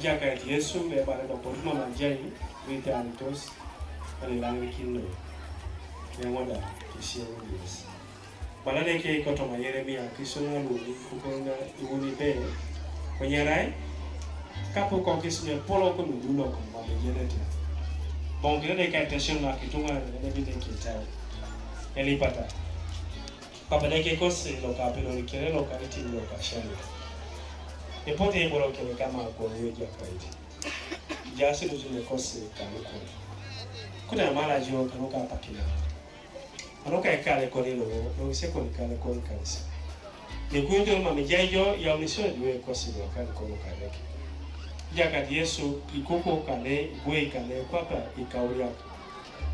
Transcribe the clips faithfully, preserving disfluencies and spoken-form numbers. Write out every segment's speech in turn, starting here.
Jakait Yesu me bane do potuma manjai, wita aritos, ani langri kino. Yangoda, kisiyo Yesu. Bana de ke kotoma Yeremia, kisuna luni, kukonga iwuni be, kwenyerai, kapu ko kisune polo ko nululo ko ma bejenete. Bongire de ka tesyon na kitunga ne bide kitau. Elipata. Papa de ke kosi lo ka pino ni kere lo ka iti lo ka shani. Epote ebolo kere kama ko weja kaiti. Jasi luzune kosi kanuko. Kuna mala jo kanuka pakina. Ano ka ikale koni lo, lo se koni kale koni kanisa. Ni kuinjo ma mijai jo ya uniswe dwe kosi lo kale kono kale ke. Jakait Yesu ikoko kale, bwe kale, kwapa ikauria.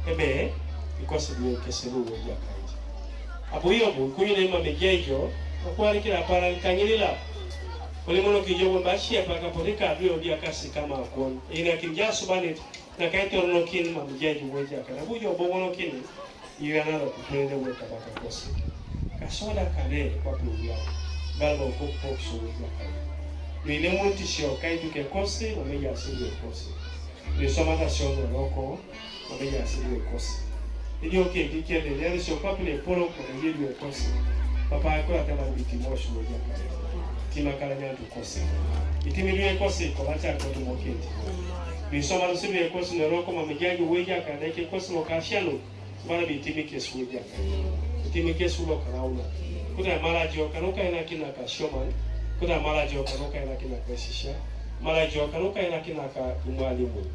Ebe, ikosi dwe kesiru wo jakait. Abu iyo bu, kuinjo ma mijai jo, okwari kila para kanyilila. Oli mono kijo bo bashi apaka podika dwe odia kasi kama akwon. Ina kinjasu banit, na kaito no kin ma mijai jo wo jakait. Abu jo bo mono kini. Iwe analo kukwende we kabaka kosi. Kasoda kane kwa pulu ya. Balo kukpo kusuwe ya kane. Ni ile mwinti sio kai duke kosi, wameja asili we kosi. Ni soma ta sio no loko, wameja asili we kosi. Ili oke, dike de, nere sio kwa pule polo kwa mejeli we kosi. Papa akula tema biti moshi we ya kane. Tima kala nyantu kosi. Itimi we kosi, kwa bacha kwa tumoketi. Ni soma ta sili we kosi, no loko, wameja asili we ya kane, ke kosi lo kashiano. Bana bi timi ke su ja. Timi ke su lo kalauna. Kuna mala jo kanuka ina kina ka shoman. Kuna mala jo kanuka ina kina ka shisha. Mala jo kanuka ina kina ka mwalimu.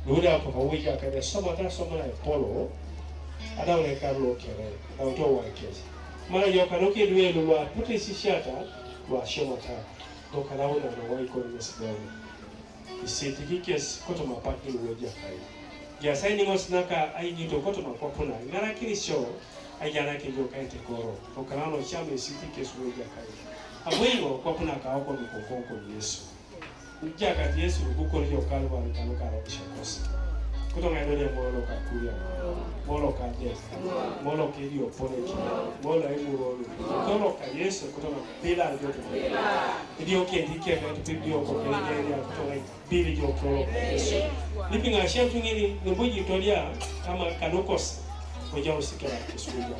Luda ko ka wija ka de soma ta soma na polo. Ada ule ka lo kere. Ada uto wa kezi. Mala jo kanuka duwe lo wa pute shisha ta. Wa shoma ta. Do kalauna na wa iko ni sigawi. Isitiki kes kotoma pakil we jakai. Jasai ni mos naka ai nyito kotoma kwapuna. Ngara kini sio ai jana ke jo kai te koro. Okalano chame isitiki kes we jakai. Abwengo kwapuna ka oko ni kokoko Yesu. Jakait Yesu kuko ni jo kalwa ni kanu karo kisha kosi. Kutonga ino ni molo ka kuya. Molo ka je. Molo ke dio pone ki. Molo ai murolu. Kutonga ka Yesu kutonga pila joto. Idio ke dike ka tu dio ko ke ya kutonga. Bili jo koro. Lipi nga shia tungini, nubuji todia kama kanukos. Oja usikela kisuja.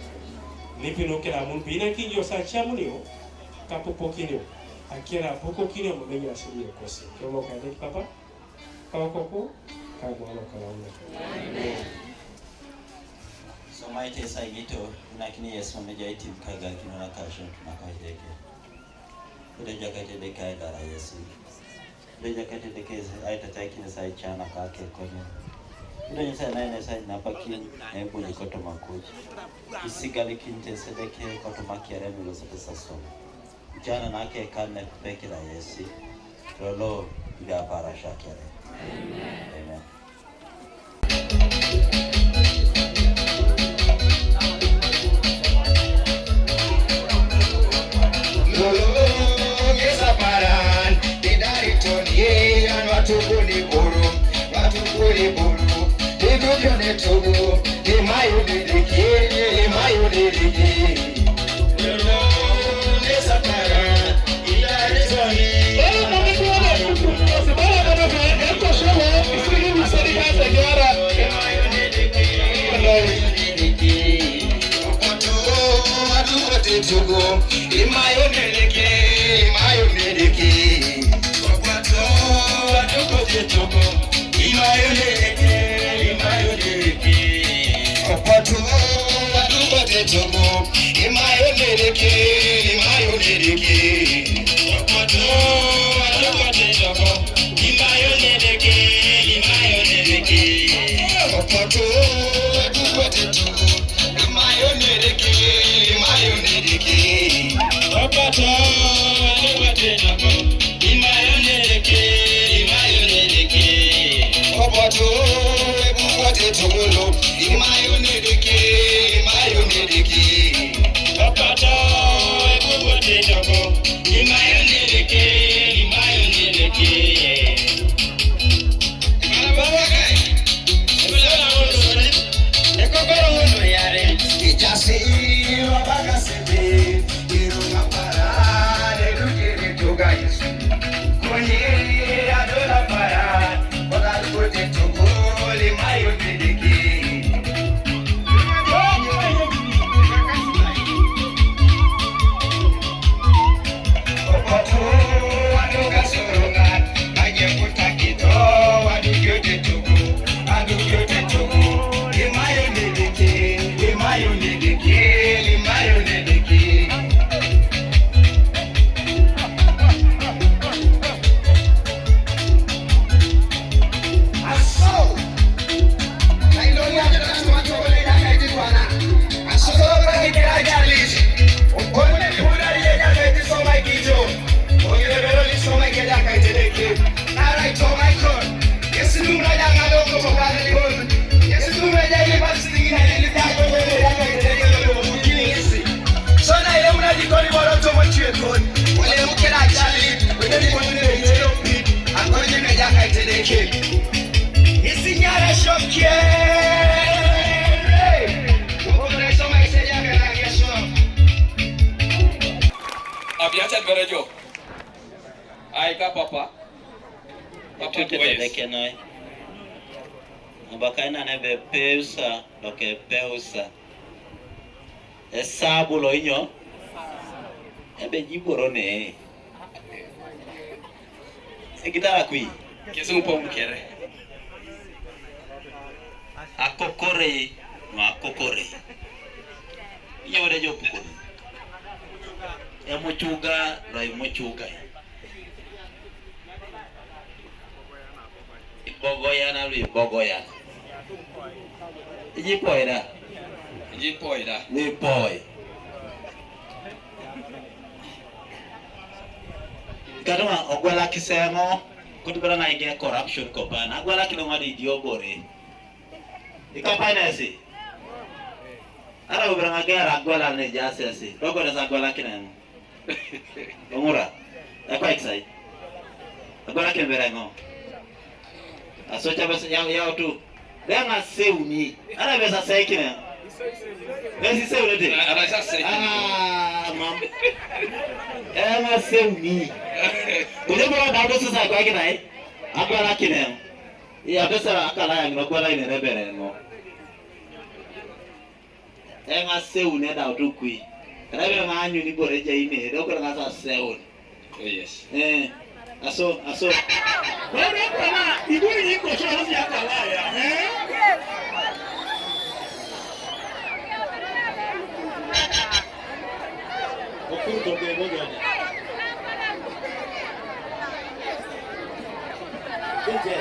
Lipi nukela mun bina kinjo sa chamunio. Kapupo kinio. Akela puko kinio mamenyo asili ya kosi. Kemo ka deki papa. Kawa koko. Kawa mwalo kawa una. So maite sa ingito, unakini Yesu meja itim kaga kinona kasho tunakaideke. Kuda jakate deka dara Yesu. Dejaka te deke ai tata kine sai chana ka ke konyo. Udo nyisa na ne sai na pakin ne buli koto makuji. Isigali kinte sedeke koto makiare milo sete saso. Jana na ke kan ne pekila Yesi. Lolo ida para shakere. Amen. Opoto, adukote togo, imayo nereke, imayo nereke. Opoto, adukote togo, imayo nereke, imayo nereke. Opoto, adukote togo, imayo nereke, imayo nereke. Opoto, adukote togo. Imayo nereke, imayo nereke. Opoto, ebukote togolo. Imayo nereke, imayo nereke. Opoto, ebukote togo. Imayo nereke, imayo nereke. Marabawakai. Ebulala ondori. Ekokoro ondori are. Ijasi, babakasete. Iru kapara, de dujere toga Yesu. Konye, adola Ai ka papa. Papa. Tutetedekenoi. Abakaina nebe peusa loke peusa. Esabu lo inyo? Ebe jiboro ne. Sigitara kui. Kesu pom kere. Akokore, no akokore. Iye wede jo pukoni. Emuchuga, lo imuchuga. Ibogoya na lo ibogoya. Iji poi da. Iji poi da. Ni poi. Katuma ogwela kisengo. Kutubela na ige corruption kopana. Agwela kino ngadi idiobore. Ikapainesi. Ara ubera ngagera agwela ne jasesi. Dogwela sa agwela kinengo. Ong'ura. Ekwaik sai. Agwela kembere ng'o. Asocha bas yao yao tu. Deng'a seuni. Ara besa sai kine. Besi seuni te. Ara sa sai. Ah, mam. Deng'a seuni. Kuje mora dado sasa kwa kina eh. Agwela kine. Iya besa akala yang agwela ine rebere ng'o. Eng'a seun edautu kui. Erai pee eng'a anyuni ibore ejai ine, edau kore ng'as aseun. Oh, yes. Eh, aso, aso. Wewe bwana, ibuni iko sio harusi ya kawaya, eh? Okuru toke moja. Nje.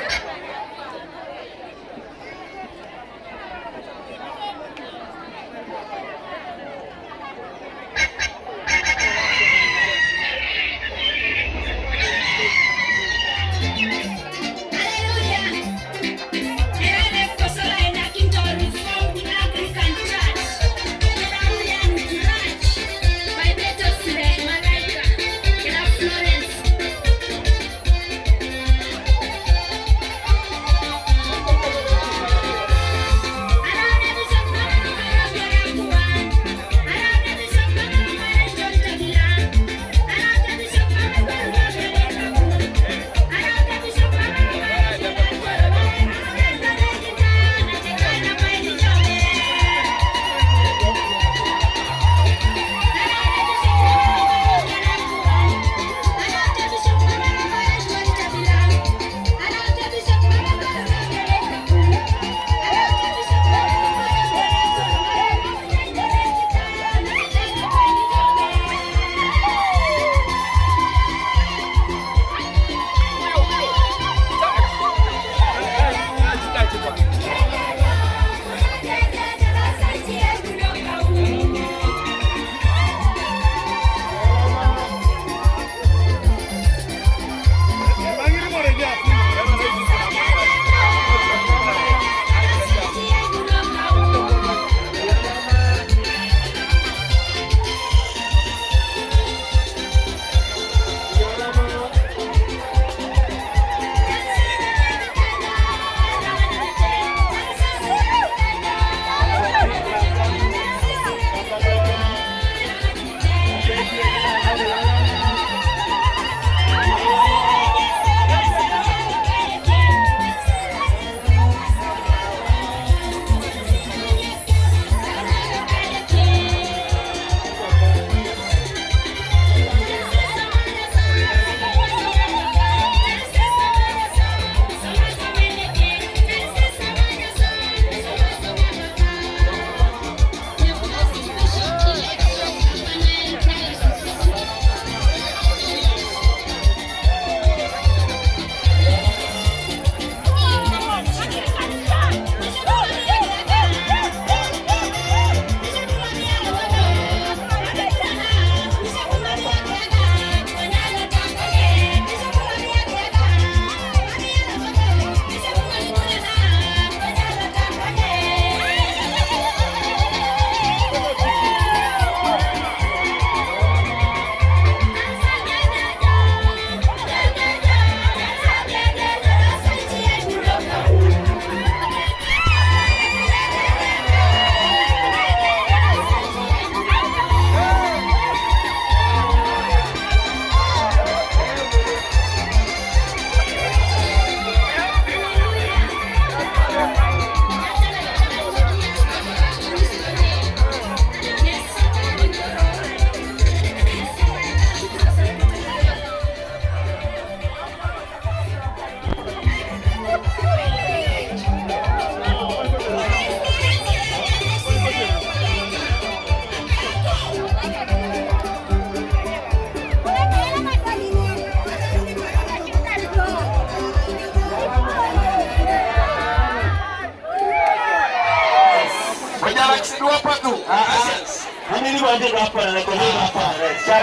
Ini mandi berapa? Rekor ini berapa? Rekor.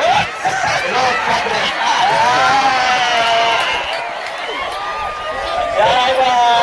No problem. Ah. Ya Allah.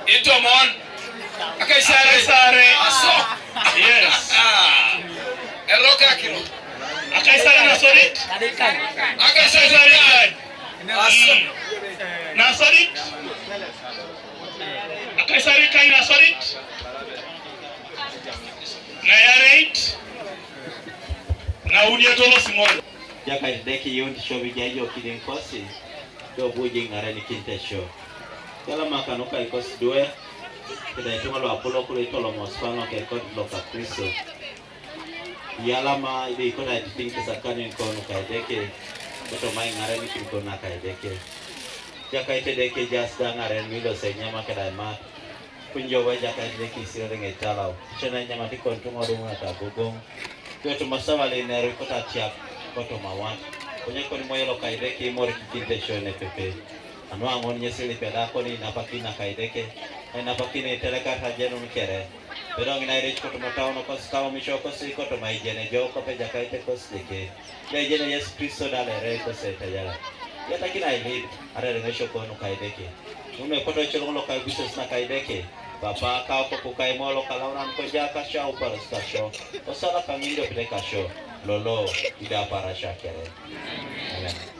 Itomon. Akaisare. Akaisare. Aso. Yes. Erokakino. Akaisare Nasorit. Akaisare. Aso. Nasorit. Akaisare kai Nasorit. Na yareit. Na unie tolo Simon. Jakaitdeki yun ti cobi jai jo kidin kosi. Jo buji ŋarenikin te co. Yala maka nuka ikosi duwe. Kida ituŋa lo apolo kulo itolomos paŋo ke kod loka Kristo. Yalama ibe ikota aititiŋ kisakanin ko nuka Edeke, kotoma iŋarenikin ko naka Edeke. Jakait Edeke ejaas da ŋaren nu ilosi enyama keda imat. Kunjo we Jakait Edeke isirere ŋe italau. Ico na enyama tikon tuŋo duŋunata agogoŋ. Kotoma sawa lineru ikota atiak, kotoma awat. Konye koni Moyo loka Edeke imorikikin te co nepepe. Anu aŋon ŋes ilipe da koni inapakin naka Edeke, ainapakin itelekar ajenun kere. Pero ŋina irec kotoma tauno kosi taumisio kosi kotoma ijene jo kope Jakait kosi Edeke. Lo ijene Yesu Kristo da lere kosi etajara. Yatakin ailip, arereŋesio ko nuka Edeke. Ŋun epoto ecoloŋ loka ibises naka Edeke. Bapa, kau ko kukai molo kalaunan ko ja kasya uparas kasyo, osala kangin do pide kasyo, lolo, ida parasya kere. Amen.